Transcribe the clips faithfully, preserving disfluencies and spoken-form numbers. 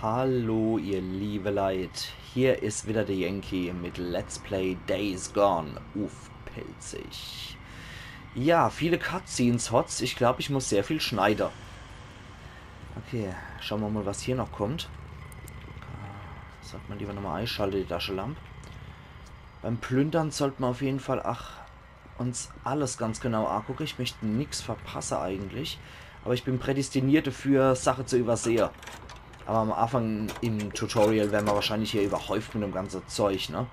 Hallo, ihr liebe Leit. Hier is wieder der Yankee mit Let's Play Days Gone uff Pälzisch. Ja, viele Cutscenes hot's. Ich glaub, ich muss sehr viel schneide. Okay, schaue mer mal, was hier noch kommt. Sollt mer lieber nochmal eischalte, die Taschelamp. Beim Plündern sollt mer uff jeden Fall, ach, uns alles ganz genau agucke. Ich möcht nix verpasse eigentlich. Aber ich bin prädestiniert dafür, Sache zu übersehe. Aber am Anfang im Tutorial werre mer wahrscheinlich hier überhäuft mit dem ganze Zeug, ne?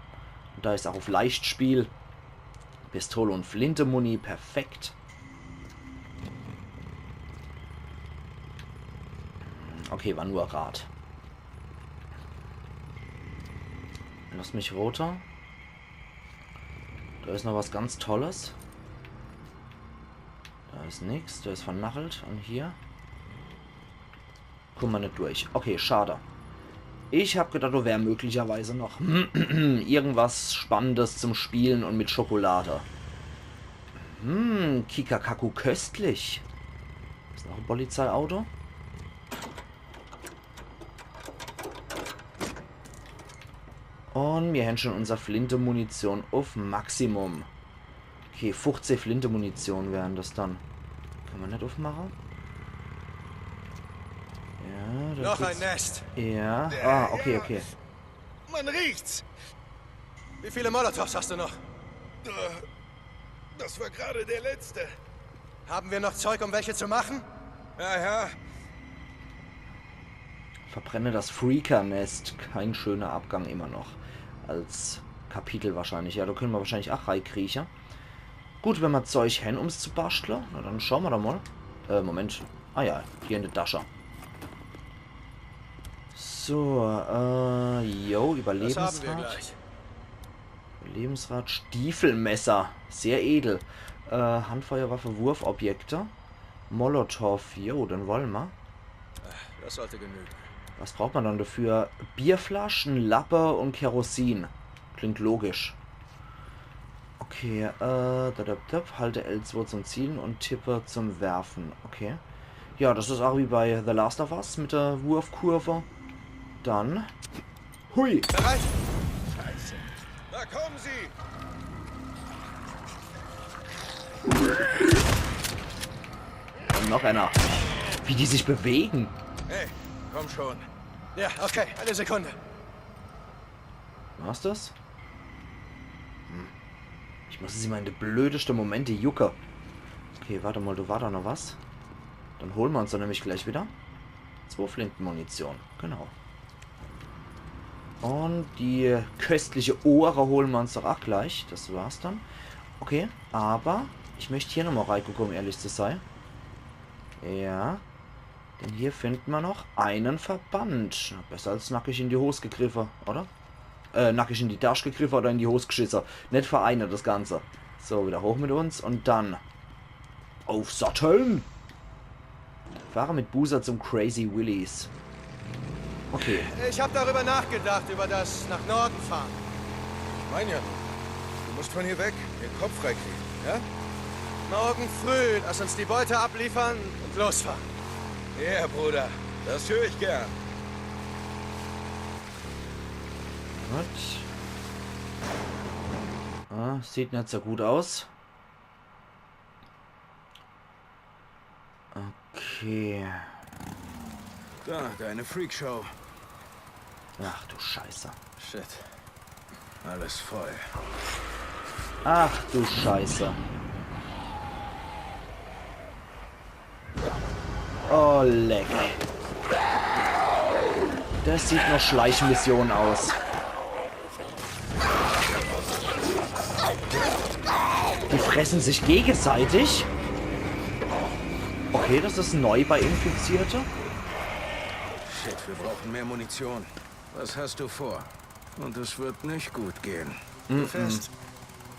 Und da ich's auch uff Leichtspiel. Pistole und Flinte-Muni, perfekt. Okay, war nur Rad. Lass mich runter. Da is noch was ganz Tolles. Da is nix, da is vernachelt. Und hier? Kumme mer net durch. Okay, schade. Ich hab gedacht, da wär möglicherweise noch irgendwas Spannendes zum Spielen und mit Schokolade. Hm, Kikakaku köstlich. Is noch e Polizeiauto. Und mir hän schon unser Flinte-Munition uff Maximum. Okay, fuchzeh Flinte-Munition wären das dann. Kann mer net uffmache? Ja, das Noch ein Nest. Ja. Ah, okay, okay. Man riecht's. Wie viele Molotows hast du noch? Das war gerade der letzte. Haben wir noch Zeug, um welche zu machen? Ja, ja. Verbrenne das Freaker-Nest. Kein schöner Abgang immer noch. Als Kapitel wahrscheinlich. Ja, da könne mer wahrscheinlich ach reikrieche. Gut, wenn mer Zeug hän, um's zu baschtle. Na, dann schaue mer doch mal. Äh, Moment. Ah ja, hier in der Tasche. So, äh, yo, Überlebensrad. Überlebensrad, Stiefelmesser. Sehr edel. Äh, Handfeuerwaffe, Wurfobjekte. Molotow, jo, den wolle mer. Das sollte genügen. Was braucht mer dann dafür? Bierflaschen, Lappe und Kerosin. Klingt logisch. Okay, äh, da, da, da, halte L zwei zum Zielen und tippe zum Werfen. Okay. Ja, das is auch wie bei The Last of Us mit der Wurfkurve. Dann. Hui! Bereit? Scheiße. Da kommen sie! Und noch einer. Wie die sich bewegen. Hey, komm schon. Ja, okay, eine Sekunde. War's das? Hm. Ich muss sie mal in de blödeste Momente jucke. Okay, warte mal, do war doch noch was. Dann hole mer uns doch nämlich gleich wieder. Zwei Flintenmunition, genau. Und die köstliche Ohre hole mer uns doch auch gleich. Das war's dann. Okay, aber ich möcht hier nochmal reigucke, um ehrlich zu sei. Ja. Denn hier finden mer noch einen Verband. Na, besser als nackig in die Hos gegriffe, oder? Äh, nackig in die Tasch gegriffe oder in die Hos geschisse. Net vereine das Ganze. So, wieder hoch mit uns und dann aufsatteln. Fahre mit Boozer zum Crazy Willies. Okay. Ich hab darüber nachgedacht, über das nach Norden fahren. Ich mein ja nur, du musst von hier weg, den Kopf freikriegen, ja? Morgen früh, lass uns die Beute abliefern und losfahren. Ja, Bruder, das hör ich gern. Gut. Ah, sieht net so gut aus. Okay. Da, deine Freakshow. Ach du Scheiße. Shit. Alles voll. Ach du Scheiße. Oh, leck. Das sieht noch Schleichmission aus. Die fressen sich gegenseitig. Okay, das is neu bei Infizierte. Shit, wir brauchen mehr Munition. Was hast du vor? Und es wird nicht gut gehen. Du fährst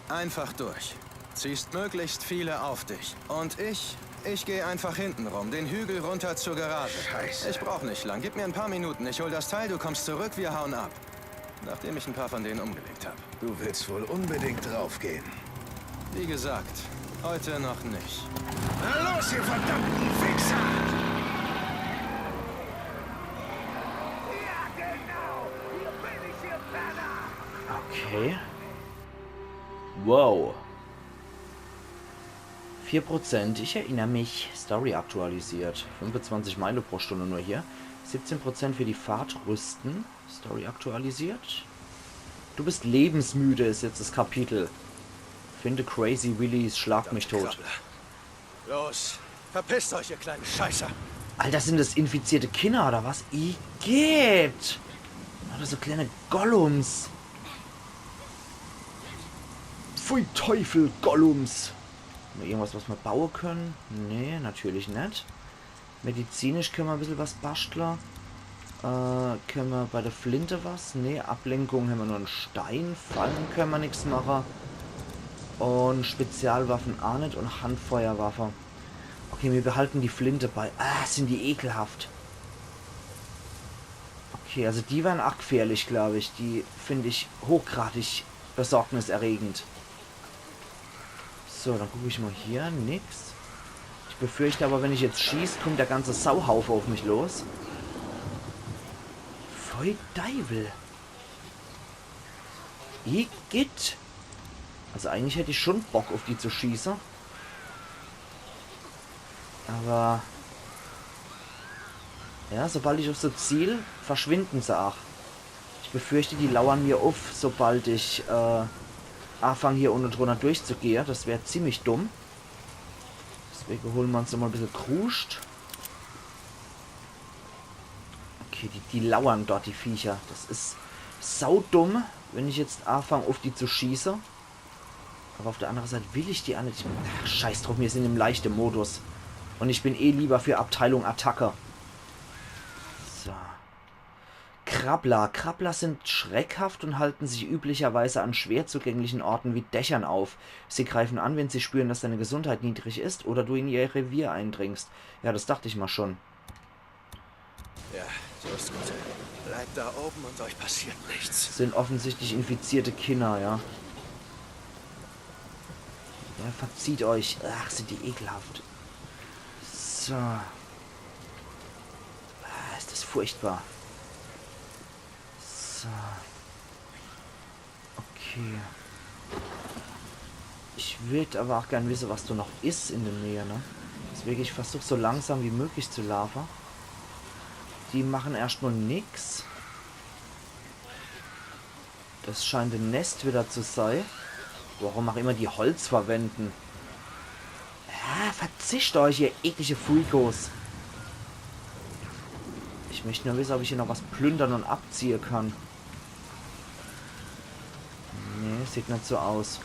einfach durch. Ziehst möglichst viele auf dich. Und ich, ich geh einfach hinten rum, den Hügel runter zur Garage. Scheiße. Ich brauch nicht lang. Gib mir ein paar Minuten. Ich hol das Teil, du kommst zurück, wir hauen ab. Nachdem ich ein paar von denen umgelegt hab. Du willst wohl unbedingt draufgehen. Wie gesagt, heute noch nicht. Na los, ihr verdammten Wichser! Okay. Wow. Vier Prozent, ich erinner mich. Story aktualisiert. Fünfundzwanzig Meile pro Stunde nur hier. Siebzehn Prozent für die Fahrt rüsten. Story aktualisiert. Du bist lebensmüde, is jetzt das Kapitel. Finde Crazy Willys Schlag mich tot. Los, verpisst euch, ihr kleinen Scheißer. Alter, sind das infizierte Kinder oder was? Igitt! Oder so kleine Gollums. Pfui Teufel, Gollums. Haben wir irgendwas, was wir bauen können? Nee, natürlich nicht. Medizinisch können wir ein bisschen was basteln. Äh, können wir bei der Flinte was? Nee, Ablenkung haben wir nur einen Stein. Fallen können wir nichts machen. Und Spezialwaffen auch nicht und Handfeuerwaffe. Okay, wir behalten die Flinte bei. Ah, sind die ekelhaft. Okay, also die wären auch gefährlich, glaube ich. Die finde ich hochgradig besorgniserregend. So, dann gucke ich mal hier. Nix. Ich befürchte aber, wenn ich jetzt schieß, kommt der ganze Sauhaufe auf mich los. Pfui Deiwel. Igitt. Also eigentlich hätte ich schon Bock, auf die zu schießen. Aber ja, sobald ich auf so ziel, verschwinden se auch. Ich befürchte, die lauern mir auf, sobald ich äh, anfange, hier unten drunter durchzugehen. Das wäre ziemlich dumm. Deswegen holen wir uns nochmal ein bisschen Kruscht. Okay, die, die lauern dort, die Viecher. Das ist saudumm, wenn ich jetzt anfange, auf die zu schießen. Aber auf der anderen Seite will ich die auch nicht. Ach, scheiß drauf, wir sind im leichten Modus. Und ich bin eh lieber für Abteilung Attacke. So. Krabbler. Krabbler sind schreckhaft und halten sich üblicherweise an schwer zugänglichen Orten wie Dächern auf. Sie greifen an, wenn sie spüren, dass deine Gesundheit niedrig ist oder du in ihr Revier eindringst. Ja, das dachte ich mal schon. Ja, so ist gut. Bleibt da oben und euch passiert nichts. Sind offensichtlich infizierte Kinder, ja. Ja, verzieht euch. Ach, sind die ekelhaft. So. Ah, ist das furchtbar. So. Okay. Ich würd aber auch gern wissen, was da noch ist in der Nähe, ne? Deswegen, ich versuch so langsam wie möglich zu laufen. Die machen erstmal nix. Das scheint ein Nest wieder zu sein. Warum auch immer die Holz verwenden. Ah, verzischt euch, ihr eklige Freakos. Ich möchte nur wissen, ob ich hier noch was plündern und abziehen kann. Nee, sieht nicht so aus.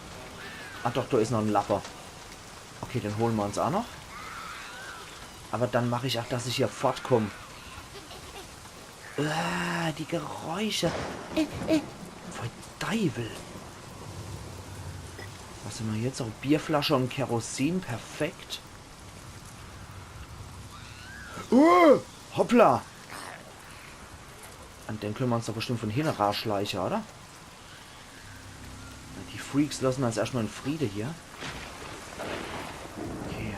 Ah doch, da ist noch ein Lappe. Okay, den holen wir uns auch noch. Aber dann mache ich auch, dass ich hier fortkomme. Ah, die Geräusche. Äh, äh. Pfui Deiwel. Was haben wir jetzt? Auch Bierflasche und Kerosin. Perfekt. Uh, hoppla. An den können wir uns doch bestimmt von hinten rausschleichen, oder? Die Freaks lassen wir jetzt erstmal in Friede hier. Okay.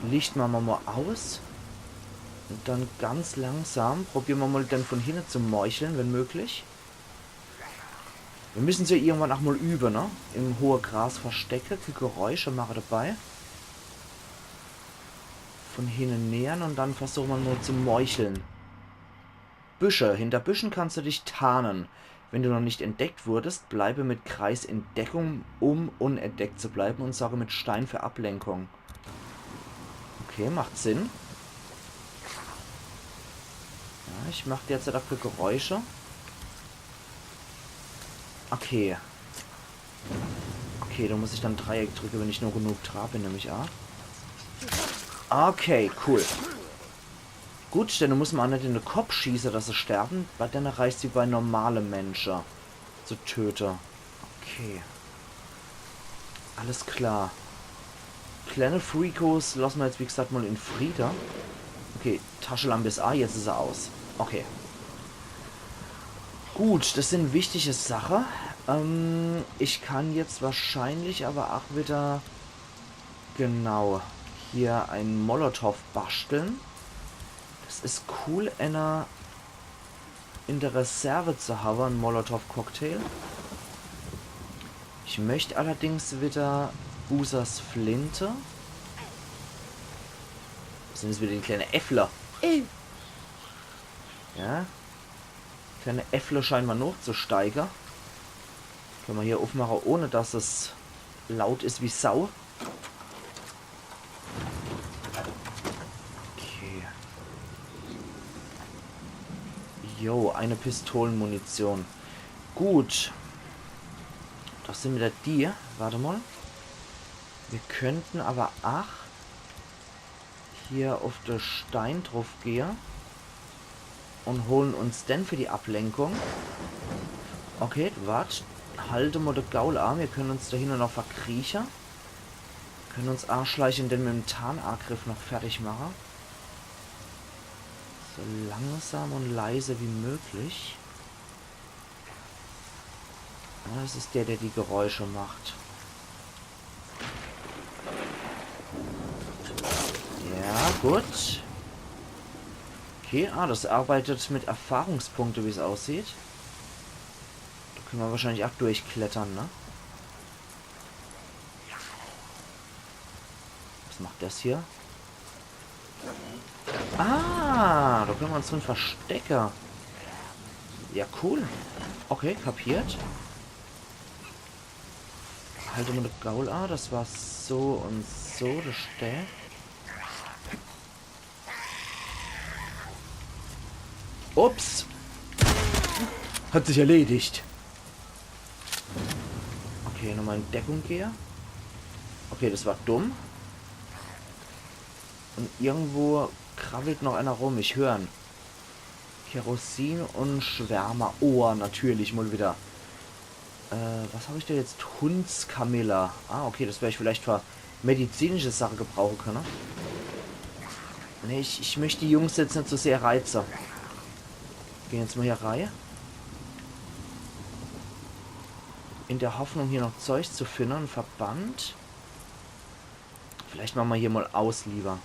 Licht machen wir mal aus. Und dann ganz langsam probieren wir mal, den von hinten zu meucheln, wenn möglich. Wir müssen sie irgendwann auch mal üben, ne? Im hohen Gras verstecken, die Geräusche machen dabei. Von hinten nähern und dann versuchen wir mal zu meucheln. Büsche. Hinter Büschen kannst du dich tarnen. Wenn du noch nicht entdeckt wurdest, bleibe mit Kreis in Deckung, um unentdeckt zu bleiben, und sorge mit Stein für Ablenkung. Okay, macht Sinn. Ja, ich mach derzeit auch für Geräusche. Okay. Okay, da muss ich dann Dreieck drücken, wenn ich nur genug dra bin, nämlich auch. Okay, cool. Gut, denn muss man auch nicht in den Kopf schießen, dass sie sterben, weil dann reicht's wie bei normale Menschen zu töten. Okay. Alles klar. Kleine Freakos lassen wir jetzt, wie gesagt, mal in Friede. Okay, Taschenlampe ist, ah, jetzt ist er aus. Okay. Gut, das sind wichtige Sachen. Ähm, ich kann jetzt wahrscheinlich aber auch wieder, genau, hier einen Molotow basteln. Das ist cool, einer. in de Reserve zu hawwe, en Molotow-Cocktail. Ich möcht allerdings wieder Users Flinte. Wo sin jetzt wieder die kleine Äffler? Ja. Kleine Äffler scheint mer noch zu steige. Könne mer hier uffmache, ohne dass es laut is wie Sau. Okay. Jo, eine Pistolenmunition. Gut. Das sin wieder die. Warte mal. Wir könnten aber ach hier uff de Stein druff gehe und holen uns den für die Ablenkung. Okay, wart. Halte mal de Gaul an. Wir können uns do hinne noch verkrieche. Können uns aschleiche und den mit dem Tarnangriff noch fertig mache. So langsam und leise wie möglich. Ja, das is der, der die Geräusche macht. Ja, gut. Okay, ah, das arbeitet mit Erfahrungspunkte, wie's aussieht. Do könne mer wahrscheinlich ach durchklettere, ne? Was macht das hier? Ah, do könne mer uns drin verstecke. Ja, cool. Okay, kapiert. Halte mal de Gaul an. Das war so und so, das Stell. Ups. Hat sich erledigt. Okay, nochmal in Deckung gehe. Okay, das war dumm. Und irgendwo krabbelt noch einer rum. Ich hör'n. Kerosin und Schwärmer. Oh, natürlich, mal wieder. Äh, was hab ich da jetzt? Hundskamille. Ah, okay, das wer ich vielleicht für medizinische Sache gebrauche könne. Nee, ich, ich möcht die Jungs jetzt net so sehr reize. Gehn jetzt mal hier rei. In der Hoffnung, hier noch Zeug zu finne. Verband. Vielleicht mache mer hier mal aus lieber.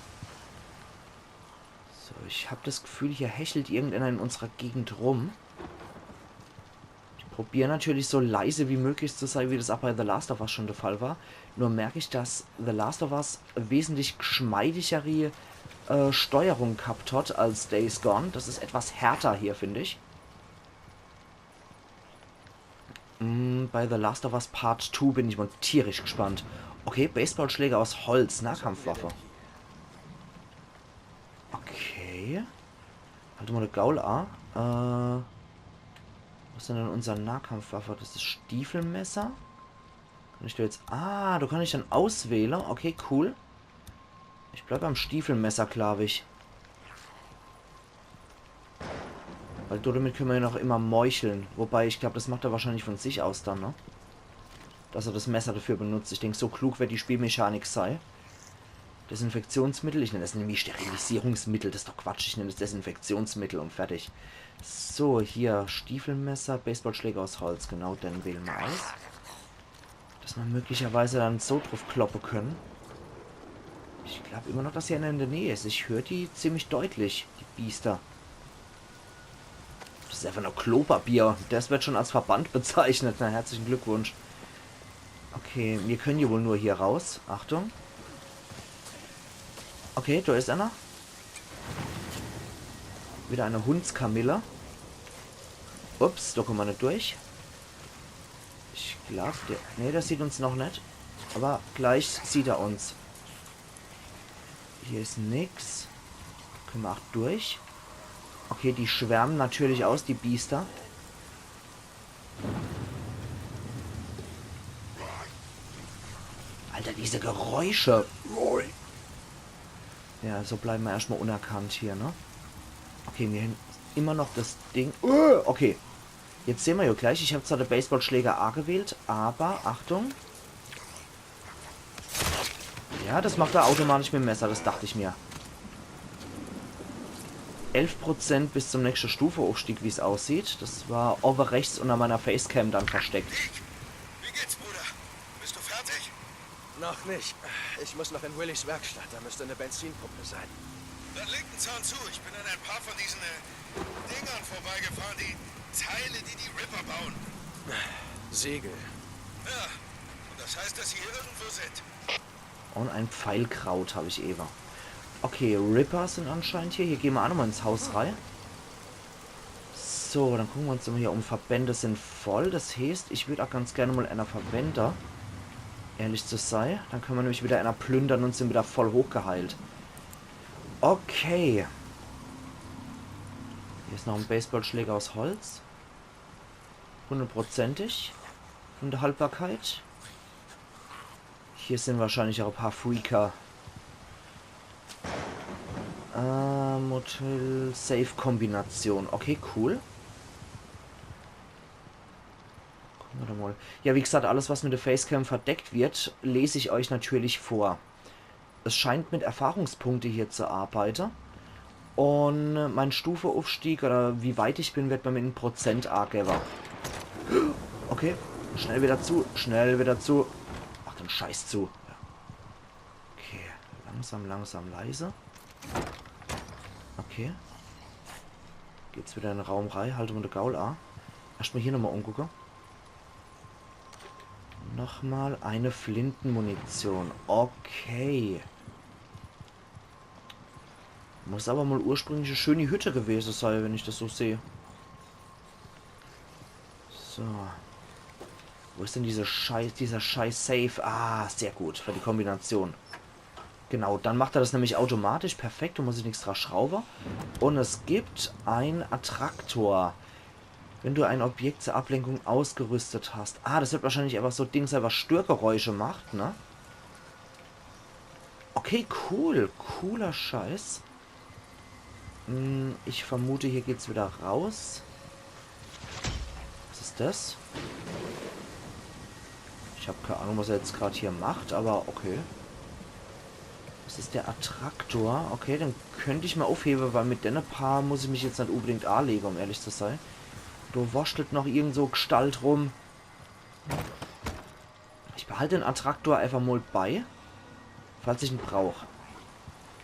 So, ich hab das Gefühl, hier hechelt irgendeiner in unserer Gegend rum. Ich probier natürlich so leise wie möglich zu sei, wie das auch bei The Last of Us schon der Fall war. Nur merk ich, dass The Last of Us wesentlich geschmeidigere, äh, Steuerung gehabt hat als Days Gone. Das is etwas härter hier, find ich. Mm, bei The Last of Us Part Two bin ich mal tierisch gespannt. Okay, Baseballschläger aus Holz, Nahkampfwaffe. Okay. Halt mal de Gaul an. Äh, was is denn unsere Nahkampfwaffe? Das is Stiefelmesser. Kann ich da jetzt... Ah, da kann ich dann auswähle. Okay, cool. Ich bleib beim Stiefelmesser, glaub ich. Weil damit könne mer ja noch immer meuchle. Wobei, ich glaub, das macht er wahrscheinlich von sich aus dann, ne? Dass er das Messer dafür benutzt. Ich denk, so klug wird die Spielmechanik sei. Desinfektionsmittel, ich nenn das nämlich Sterilisierungsmittel, das is doch Quatsch, ich nenn das Desinfektionsmittel und fertig. So, hier, Stiefelmesser, Baseballschläger aus Holz, genau, den wähle mer aus. Dass mer möglicherweise dann so drauf kloppe könne. Ich glaub immer noch, dass hier einer in der Nähe is. Ich hör die ziemlich deutlich, die Biester. Das is einfach nur Klopapier. Das wird schon als Verband bezeichnet. Na, herzlichen Glückwunsch. Okay, mir könne ja wohl nur hier raus. Achtung. Okay, da is einer. Wieder eine Hundskamille. Ups, da kommen wir nicht durch. Ich glaub, der... Nee, der sieht uns noch nicht. Aber gleich sieht er uns. Hier is nix. Können wir auch durch? Okay, die schwärmen natürlich aus, die Biester. Alter, diese Geräusche. Ja, so bleiben wir erstmal unerkannt hier, ne? Okay, mir haben immer noch das Ding. Äh, okay. Jetzt sehen wir ja gleich, ich habe zwar den Baseballschläger A gewählt, aber Achtung. Ja, das macht er automatisch mit dem Messer, das dachte ich mir. Elf Prozent bis zum nächsten Stufeaufstieg, wie es aussieht. Das war oben rechts unter meiner Facecam dann versteckt. Wie geht's, Bruder? Bist du fertig? Noch nicht. Ich muss noch in Willys Werkstatt. Da müsste eine Benzinpumpe sein. Dann legt en Zahn zu. Ich bin an ein paar von diesen äh, Dingern vorbeigefahren, die Teile, die die Ripper bauen. Segel. Ja, und das heißt, dass sie hier irgendwo sind. Und ein Pfeilkraut hab ich ewe. Okay, Ripper sin anscheinend hier. Hier gehn mer ach nochmal ins Haus rei. So, dann gucke mer uns nochmal hier um. Verbände sin voll. Das heeßt, ich würd ach ganz gern mal äner verwende. Ehrlich zu sei. Dann könne mer nämlich wieder äner plündere und sin wieder voll hochgeheilt. Okay. Hier is noch en Baseballschläger aus Holz. Hundertprozentig. Von der Haltbarkeit. Hier sin wahrscheinlich ach e paar Freaker. Äh, Motel-Safe-Kombination. Okay, cool. Gucke mer doch mal. Ja, wie gesagt, alles, was mit der Facecam verdeckt wird, les ich euch natürlich vor. Es scheint mit Erfahrungspunkte hier zu arbeite. Und mein Stufeaufstieg oder wie weit ich bin, wird mer mit en Prozent agewwe. Okay, schnell wieder zu, schnell wieder zu. Mach den Scheiß zu. Ja. Okay, langsam, langsam, leise. Okay. Geht's wieder in den Raum rei, halte mer de Gaul a. Erscht mal hier nochmal umgucke. Nochmal eine Flintenmunition. Okay. Muss aber mal ursprünglich e schöne Hütte gewese sei, wenn ich das so sehe. So. Wo is denn diese Scheiß, dieser Scheiß Safe? Ah, sehr gut, für die Kombination. Genau, dann macht er das nämlich automatisch. Perfekt, do muss ich nix dra schraube. Und es gibt ein Attraktor. Wenn du ein Objekt zur Ablenkung ausgerüstet hast. Ah, das wird wahrscheinlich einfach so Ding sein, was Störgeräusche macht, ne? Okay, cool. Cooler Scheiß. Hm, ich vermute, hier geht's wieder raus. Was is das? Ich hab keine Ahnung, was er jetzt grad hier macht, aber okay. Das is der Attraktor. Okay, den könnt ich mal aufhebe, weil mit denne paar muss ich mich jetzt net unbedingt anlege, um ehrlich zu sei. Do wurschtelt noch irgend so Gestalt rum. Ich behalt den Attraktor einfach mal bei, falls ich en brauch.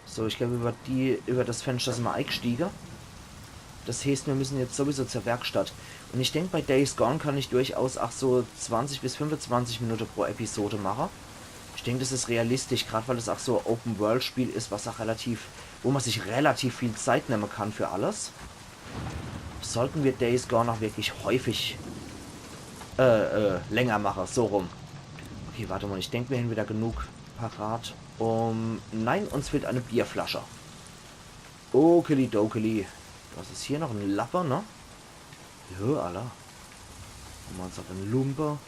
So, ich glaub, über die, über das Fenster sin mer eigestiege. Das heeßt, mir müssen jetzt sowieso zur Werkstatt. Und ich denk, bei Days Gone kann ich durchaus ach so zwanzig bis fünfundzwanzig Minute pro Episode mache. Ich denk, das is realistisch, grad weil das ach so e Open-World-Spiel is, was ach relativ, wo man sich relativ viel Zeit nemme kann für alles. Sollten wir Days Gone noch wirklich häufig äh, äh, länger mache, so rum. Okay, warte mal, ich denk, mir hän wieder genug parat. Um, nein, uns fehlt eine Bierflasche. Okeli dokeli. Was is hier noch? En Lappe, ne? Ja, alla. Gucke mer uns noch en Lumpe.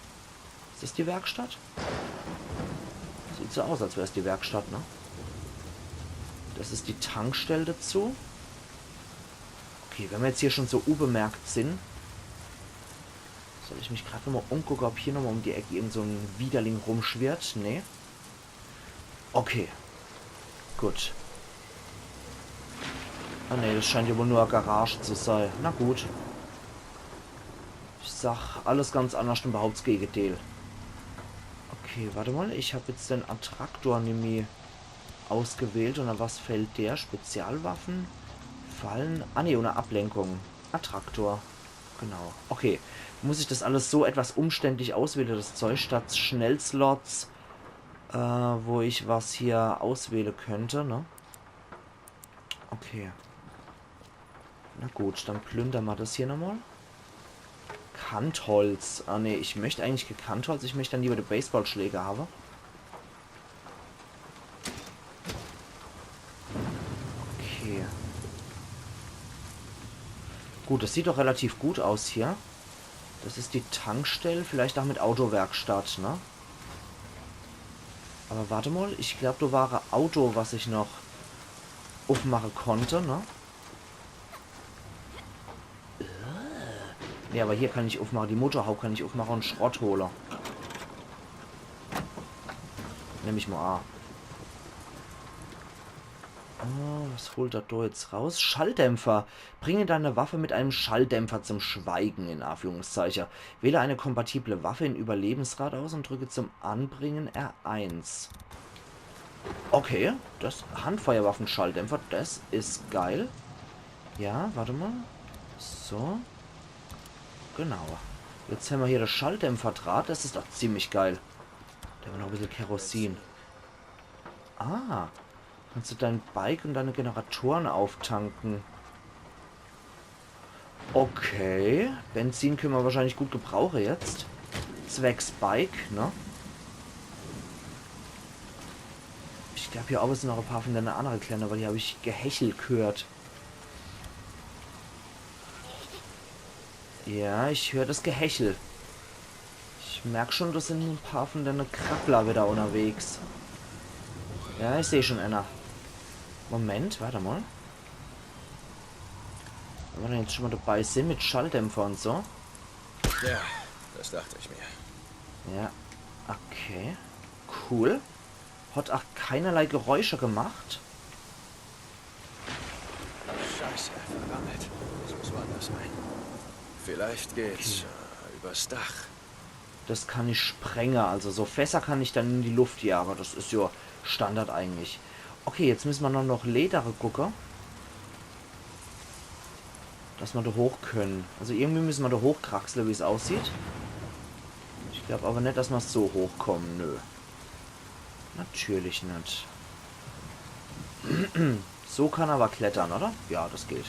Is das die Werkstatt? Sieht so aus, als wär's die Werkstatt, ne? Das is die Tankstell dazu. Okay, wenn mer jetzt hier schon so unbemerkt sin, soll ich mich grad nochmal umgucke, ob hier nochmal um die Eck irgend so en Widerling rumschwirrt? Nee. Okay. Gut. Ah nee, das scheint ja wohl nur e Garage zu sei. Na gut. Ich sag alles ganz anders und behaupt's Gegenteil. Okay, warte mal. Ich hab jetzt den Attraktor nimmi ausgewählt. Unter was fällt der? Spezialwaffen? Fallen? Ah nee, unter Ablenkung. Attraktor. Genau. Okay. Muss ich das alles so etwas umständlich auswähle, das Zeug, statt Schnellslots, äh, wo ich was hier auswähle könnte, ne? Okay. Na gut, dann plündere mer das hier nochmal. Kantholz. Ah nee, ich möcht eigentlich kee Kantholz, ich möcht dann lieber de Baseballschläger habe. Okay. Gut, das sieht doch relativ gut aus hier. Das is die Tankstell, vielleicht ach mit Autowerkstatt, ne? Aber warte mal, ich glaub, do war e Auto, was ich noch uffmache konnt, ne? Äh. Nee, aber hier kann ich uffmache, die Motorhaube kann ich uffmache und Schrott hole. Nemm ich mal a. Oh, was holt er do jetzt raus? Schalldämpfer. Bringe deine Waffe mit einem Schalldämpfer zum Schweigen, in Anführungszeichen. Wähle eine kompatible Waffe in Überlebensrad aus und drücke zum Anbringen R eins. Okay, das Handfeuerwaffenschalldämpfer, das is geil. Ja, wart emol. So. Genau. Jetzt hämmer hier de Schalldämpfer dra. Das is doch ziemlich geil. Do hämmer noch e bissel Kerosin. Ah. Kannst du dein Bike und deine Generatoren auftanken. Okay. Benzin könne mer wahrscheinlich gut gebrauche jetzt. Zwecks Bike, ne? Ich glaab, hier owwe sin noch e paar von denne annere Kleene, weil hier hab ich Gehechel gehört. Ja, ich hör das Gehechel. Ich merk schon, do sin e paar von denne Krabbler wieder unterwegs. Ja, ich seh schon eener. Moment, wart emol. Wenn mer dann jetzt schon mol dabei sin mit Schalldämpfer und so. Ja, das dachte ich mir. Ja, okay. Cool. Hat auch keinerlei Geräusche gemacht. Scheiße, verrammelt. Das muss woanders sein. Vielleicht geht's äh, übers Dach. Das kann ich sprenge. Also so Fässer kann ich dann in die Luft jage. Das is ja Standard eigentlich. Okay, jetzt müsse mer nur noch Ledere gucke. Dass mer do hoch könne. Also irgendwie müsse mer do hochkraxle, wie's aussieht. Ich glaub aber net, dass mer so hochkomme. Nö. Natürlich net. So kann er aber klettere, oder? Ja, das geht.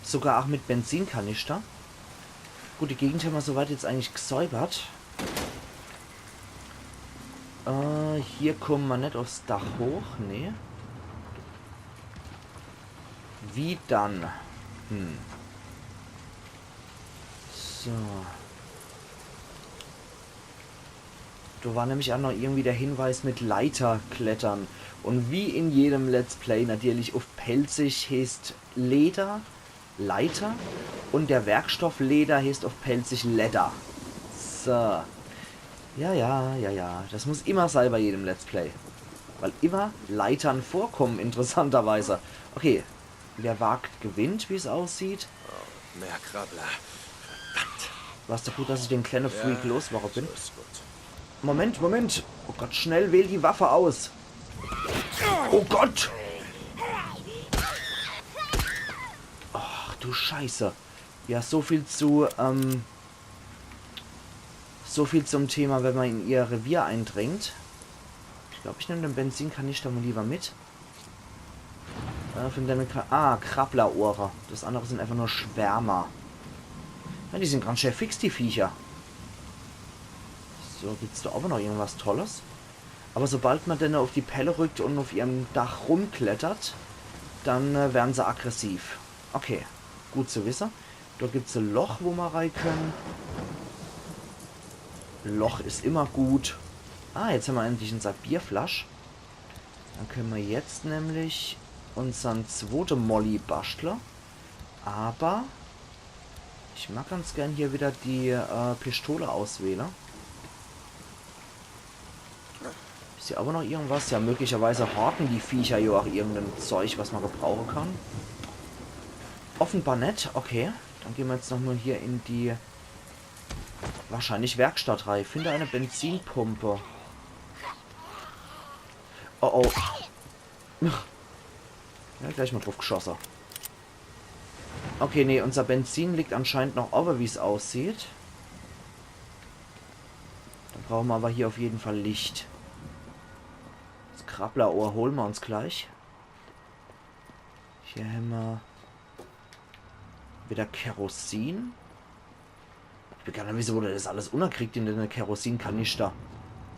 Sogar auch mit Benzinkanister. Gut, die Gegend hämmer soweit jetzt eigentlich gesäubert. Äh, hier komme mer net aufs Dach hoch, nee. Wie dann? Hm. So. Do war nämlich auch noch irgendwie der Hinweis mit Leiter klettern. Und wie in jedem Let's Play natürlich auf Pälzisch heißt Leder Leiter und der Werkstoff Leder heißt auf Pälzisch Ledder. So. Ja, ja, ja, ja. Das muss immer sei bei jedem Let's Play. Weil immer Leitern vorkommen, interessanterweise. Okay. Wer wagt, gewinnt, wie's aussieht. Mehr Krabbler. Verdammt. War's doch gut, dass ich den kleinen Freak losworden bin. So ist gut. Moment, Moment. Oh Gott, schnell, wähl die Waffe aus. Oh Gott. Ach du Scheiße. Ja, so viel zu, ähm, so viel zum Thema, wenn man in ihr Revier eindringt. Ich glaub, ich nehm den Benzinkanister mal lieber mit. Äh, von denen Ka ah, Krabblerohre. Das andere sind einfach nur Schwärmer. Ja, die sind ganz schön fix, die Viecher. So, gibt's da oben noch irgendwas Tolles? Aber sobald man denen auf die Pelle rückt und auf ihrem Dach rumklettert, dann äh, werden sie aggressiv. Okay, gut zu wissen. Da gibt's ein Loch, wo wir rein können. Loch ist immer gut. Ah, jetzt haben wir endlich unser Bierflasch. Dann können wir jetzt nämlich unseren zweiten Molly basteln. Aber ich mag ganz gern hier wieder die äh, Pistole auswählen. Ist hier aber noch irgendwas? Ja, möglicherweise horten die Viecher ja auch irgendein Zeug, was man gebrauchen kann. Offenbar nicht. Okay, dann gehen wir jetzt nochmal hier in die wahrscheinlich Werkstatt rein. Finde eine Benzinpumpe. Oh oh. Ja, gleich mal drauf geschossen. Okay, nee, unser Benzin liegt anscheinend noch oben, wie's aussieht. Dann brauchen wir aber hier auf jeden Fall Licht. Das Krabblerohr holen wir uns gleich. Hier haben wir wieder Kerosin. Ich bin gar nicht wissen, wo der das alles unterkriegt in den Kerosinkanister.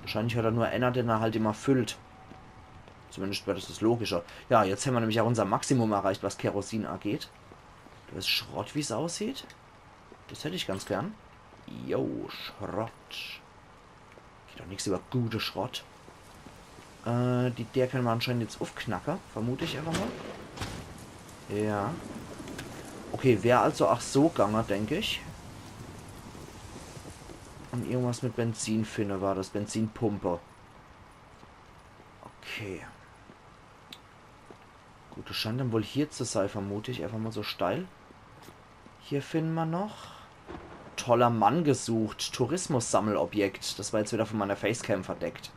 Wahrscheinlich hat er nur einer, den er halt immer füllt. Zumindest wäre das das Logische. Ja, jetzt haben wir nämlich auch unser Maximum erreicht, was Kerosin angeht. Das ist Schrott, wie's aussieht. Das hätte ich ganz gern. Jo, Schrott. Geht doch nichts über gute Schrott. Äh, die, der können wir anscheinend jetzt aufknacken, vermute ich einfach mal. Ja. Okay, wäre also auch so gegangen, denke ich. Und irgendwas mit Benzin finden war das, Benzinpumpe. Okay. Gut, das scheint dann wohl hier zu sein, vermute ich. Einfach mal so steil. Hier finden wir noch. Toller Mann gesucht. Tourismus-Sammelobjekt. Das war jetzt wieder von meiner Facecam verdeckt.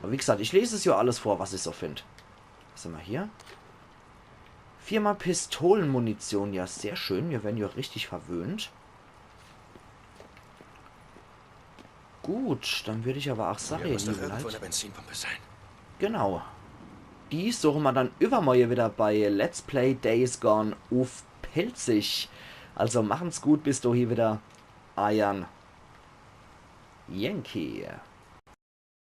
Awwer wie gesagt, ich les es jo alles vor, was ich so find. Was hämmer hier? Viermal Pistolenmunition, ja, sehr schön. Mir werre jo richtig verwöhnt. Gut, dann würd ich awwer ach sage, Hier muss doch liebe irgendwo Leit, eine Benzinpumpe sein. genau. Die suche mer dann iwwermorje widder bei Let's Play Days Gone uff Pälzisch. Also machen's gut, bis dohi widder. Eiern Yankee.